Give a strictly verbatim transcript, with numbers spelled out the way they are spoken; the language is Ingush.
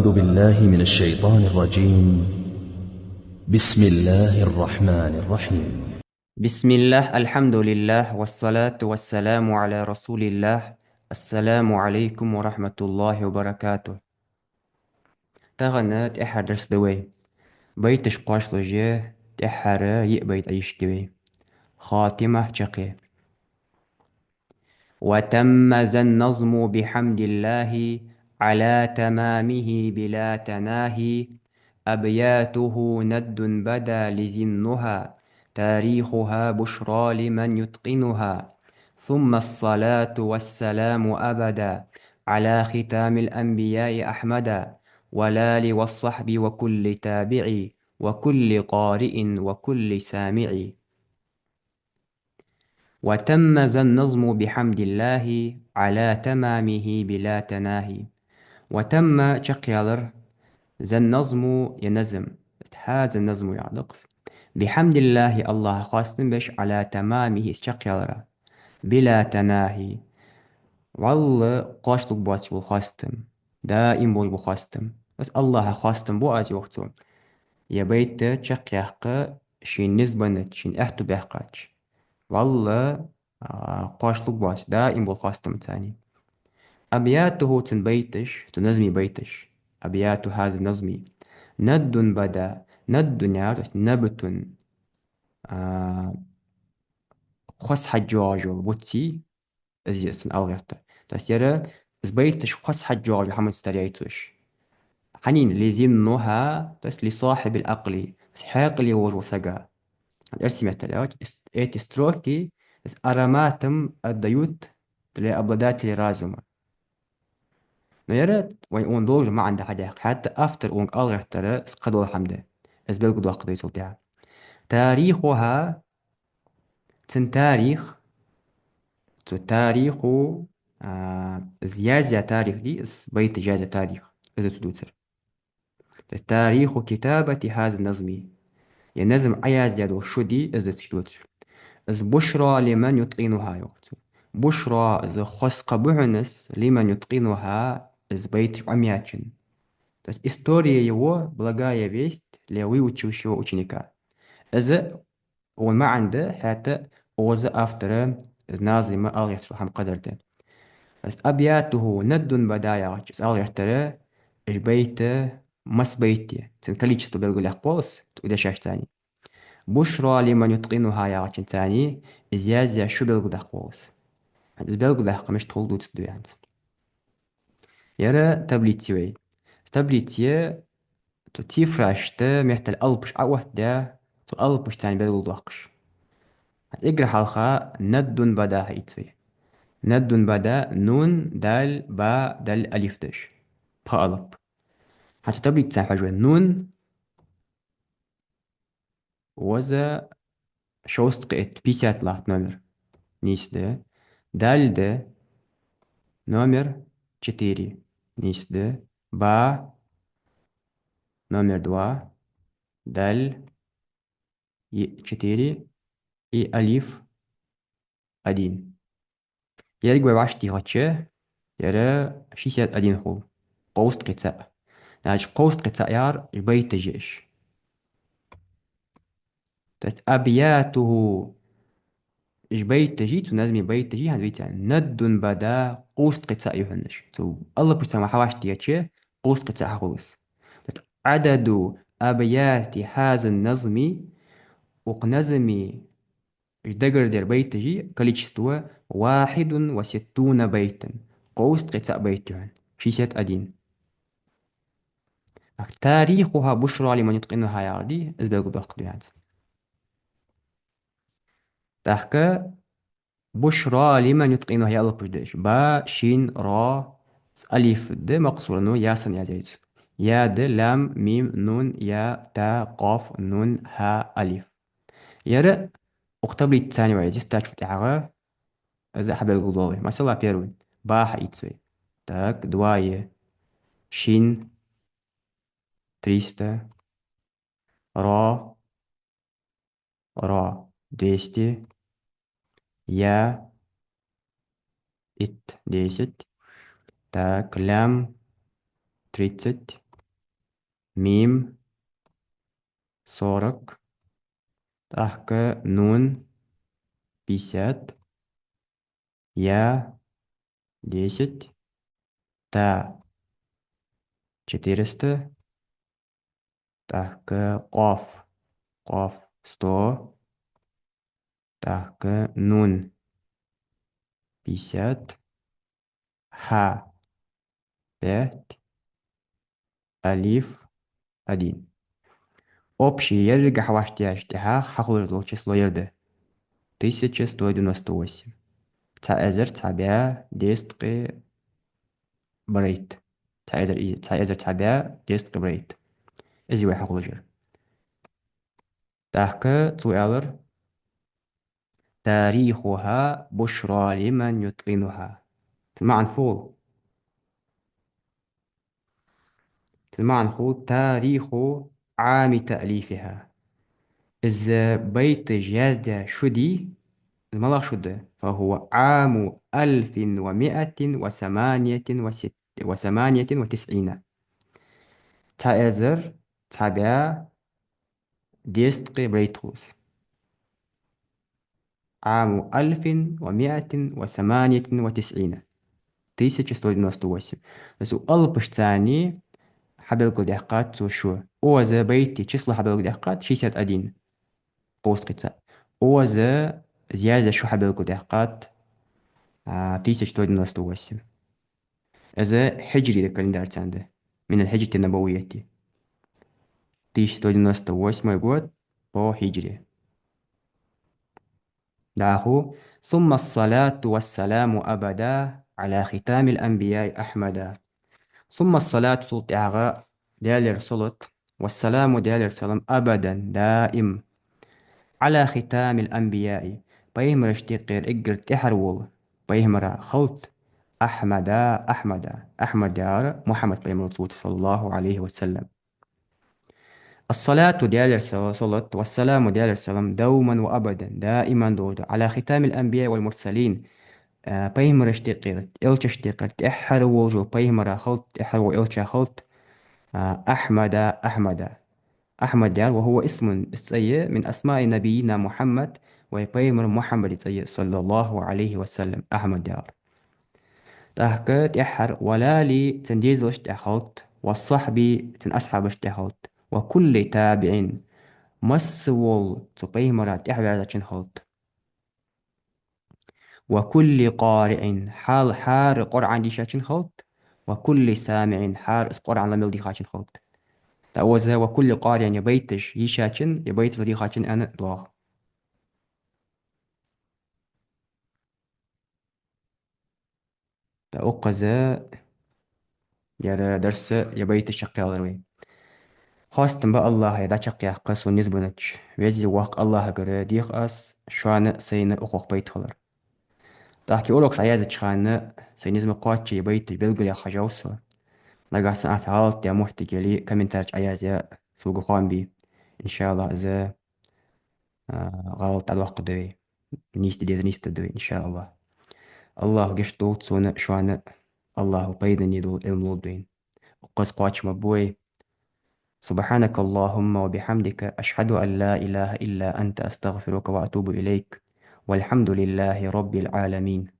أعوذ بالله من الشيطان الرجيم. بسم الله الرحمن الرحيم. بسم الله، الحمد لله، والصلاة والسلام على رسول الله. السلام عليكم ورحمة الله وبركاته. Тахан тӀеххьара дарс да вай. Байташ кхоачалуш, тӀеххьара йиъ байт Ӏайшди вай. خاتمة, чаккхе. وتم ذا النظم بحمد الله على تمامه بلا تناهي. أبياته ند بدا لذي النهى، تاريخها بشرى لمن يتقنها. ثم الصلاة والسلام أبدا على ختام الأنبياء أحمدا، والآل والصحب وكل تابع، وكل قارئ وكل سامع. وتم ذا النظم بحمد الله على تمامه بلا تناهي. وتم, чакхъяьлар, ذا النظم, ер назм, هذا النظم яхар да-кх из, بحمد الله, АллахӀа хоастам беш, على تمامه, из чакхъяьлара, بلا تناهي, вӀалла кхоачалургбоацаш бола хоастам, даим болаш бола хоастам. Из АллахӀа хоастам ба аз, йоах цо, ер байт чакхъяккха шийна низ беннача, шийна аьттув баьккхача. ВӀалла, а, кхоачалургбоацаш, даим бола хоастам царна. أبياته, цун байташ, цу назма байташ. أبيات هذا النظم ند بدا, ند яхар, то есть نبت, а, хоза хьаж йоагӀаш йола буц я, из я цун алгӀертар. То есть ер, из байташ хоза хьаж йоагӀаш йола хӀаманца тара яьй цо уж. Хьанна? لذي النهى, то есть لصاحب العقل, то есть хьаькъале волаш волча сага. Эрсий меттала аьлча, эс-, эти строки с ароматом отдают для обладателей разума. Но ер вайна укхун должен маӀан да хьадаьккха, хӀаьта автора укхунга алгӀертар из кхыдола хӀама да. Из белгалдоаккхаргда вай цул тӀехьагӀа. تاريخها, цун тарих, цу тариху, а, из язъяь тарих дий, из байташ язъяь тарих, из цо дувцар. То есть تاريخ كتابة هذا النظم. Ер назм Ӏояздаь дола шу дий, из да цо дувцар. Из بشرى لمن يتقنها, йоах цо. بشرى, из хоза кхаъ ба хьона из, لمن يتقنها, из байташ Ӏомаяьчоа. То есть история его благая весть для выучившего ученика. Из укхун маӀан да, хӀаьта укхаза автора, из назма алгӀерташ хӀама кхыдар да. Из أبياته ند بدا яхача, из алгӀертар, уж байт масса байт я, цун количество белгалъяккха волаш, цу дешаш царна. بشرى لمن يتقنها яхачун царна, из язъяь шу белгалдаккха волаш. Из белгалдаккха мишта хул дувцаргда вай хӀанз. Ер таблица я вай. Таблице цу цифрашта меттел алапаш Ӏооттадаь, цу алапашца царна белгалдоаккхаш. ХӀанз эггара хьалха ند بدا хьаийца вай. ند بدا, нун, даль, ба, даль, алиф деш. Пхи алап. ХӀанз цу таблицаца хьожа вай. Нун, укхаза шовзткъеи итт, пятьдесят латт номер. Нийса да. Даль да, номер четыре. Нийса да. Ба, номер два. Даль, е-, четыре. И алиф, один. Еррига вай вӀашагӀтехача, ер шестьдесят один хул. Кховзткъеи цаӀ. Значит, кховзткъеи цаӀ яр байташ я уж. То есть أبياته, уж байташ я, цу назма байташ я, хӀанз вайцига ند بدا, кховзткъеи цаӀ я хьона уж. Цу алапашца ма хьавӀашагӀтехача, кховзткъеи цаӀ хьахул из. То есть عدد أبيات هذا النظم, укх назма уж дагардер байташ я количество واحد وستون بيتا. Кховзткъеи цаӀ байт я хьона. Шестьдесят один. تاريخها بشرى لمن يتقنها яхар дий, из белгалдоаккхаргда вай хӀанз. ТӀаккха بشرى لمن يتقنها я алапаш да уж. Ба, шин, ро, алиф да, макъсура нун, ясанна язъяьй цо. Я да, лам, мим, нун, я, та, къоф, нун, хӀа, алиф. Ер укх таблицаца царна вай зистачул тӀехьагӀа из хьабелгалдоал вай. Масала, первый. Ба хьаийца вай. Так, два я. Шин, триста. Ро, ро, двести. Я, итт, десять. Так, лям, тридцать. мим, сорок, тӀаккха нун, пятьдесят, я, десять, та, четыреста, тӀаккха къоф, къоф, сто, тӀаккха нун, пятьдесят, ха, пять, алиф, один. Общий еррига хьавӀашагӀтехача тӀехьагӀа хьахулаш дола число ер да. Тысяча сто девяносто восемь. Цхьа эзар цхьа бӀаь дезткъеи барайтта. Цхьа эзар и-, цхьа эзар цхьа бӀаь дезткъеи барайтта. Из я вай хьахулаш яр. ТӀаккха цо аьлар: تاريخها بشرى لمن يتقنها. Цун маӀан фу хул? Цун маӀан хул: تاريخ عام تأليفها. Из байташ яздаь шу дий, из малагӀа шу да? فهو عام ألف ومائة وثمانية وست-، وثمانية وتسعين. Цхьа эзар цхьа бӀаь дезткъеи барайтта хул из. عام ألف ومائة وثمانية وتسعين. Тысяча сто девяносто восемь. То есть алапашца цхьана хьабелгалдаьккхад цо шу. Укхаза байта число хьабелгалдаьккхад шестьдесят один. Кхузткъеи цхьа. Укхаза яздаь шу хьабелгалдаьккхад, а, тысяча сто девяносто восемь. Из хиджри календарь цхьана да. من الهجرة النبوية. Тысяча сто девяносто восьмой год по хиджре. ДӀахо: ثم الصلاة والسلام أبدا على خاتم الأنبياء أحمدا. ثم الصلاة, цул тӀехьагӀа Даьлера салот, والسلام, Даьлера салам, أبدا, даим, على خاتم الأنبياء, пайхамарашта юкъера эггара тӀехьара вола пайхамара хилда, أحمدا, أحمدا. Ахьмад яхар Мухьаммад пайхамара цӀи да, صلى الله عليه وسلم. الصلاة, Даьлера са-, салот, والسلام, Даьлера салам, دوما وأبدا, даиман долаш да, على خاتم الأنبياء والمرسلين, а, пайхамарашта юкъера, элчашта юкъера тӀехьара волаш вола пайхамара хилда, тӀехьара вола элча хилда, а, أحمدا, Ахьмада. Ахьмад яхар, وهو اسم, из цӀи я, من أسماء نبينا محمد, вай пайхамара Мухьаммада цӀи я, صلى الله عليه وسلم, Ахьмад яхар. ТӀаккха тӀехьара: والآل, цун дезалашта тӀа хилда, والصحب, цун асхьабашта тӀа хилда, وكل تابع, масса вола цу пайхамара тӀехьаваьзачун хилда. وكل قارئ, хьал-, хӀара Къуръан дийшачун хилда, وكل سامع, хӀара из Къуръан ламел дийхачун хилда. ТӀаккха укхаза وكل قارئ, е байташ йийшачун, е байташ ладийхачун аьнна доагӀа. ТӀаккха укхаза ер дарс, е байташ чакхъяьлар вай. Хоастам ба АллахӀа, ер дӀачакхъяккха сона низ беннача Веза-Воккха АллахӀагара. Дех аз шоана а, сайна а укхох пайда хилар. ТӀаккха урок Ӏоязъеча хана сай низ ма кхоачча, е байташ белгалъяха хьажав со. Нагахьа санна аз гӀалат даь моттиг яле, комментарий чу Ӏоязъе, сога хоам бе. ИншааллахӀ, из а, гӀалат дӀадоаккхаргда вай. Нийсде дезар нийсдергда вай, иншааллахӀ. АллахӀа гешт долда сона а, шоана а, АллахӀа пайдане дола Ӏилма лолда вайна. Укхаза кхоачам ба вай. سبحانك اللهم وبحمدك، أشهد أن لا إله إلا أنت، أستغفرك وأتوب إليك. والحمد لله رب العالمين.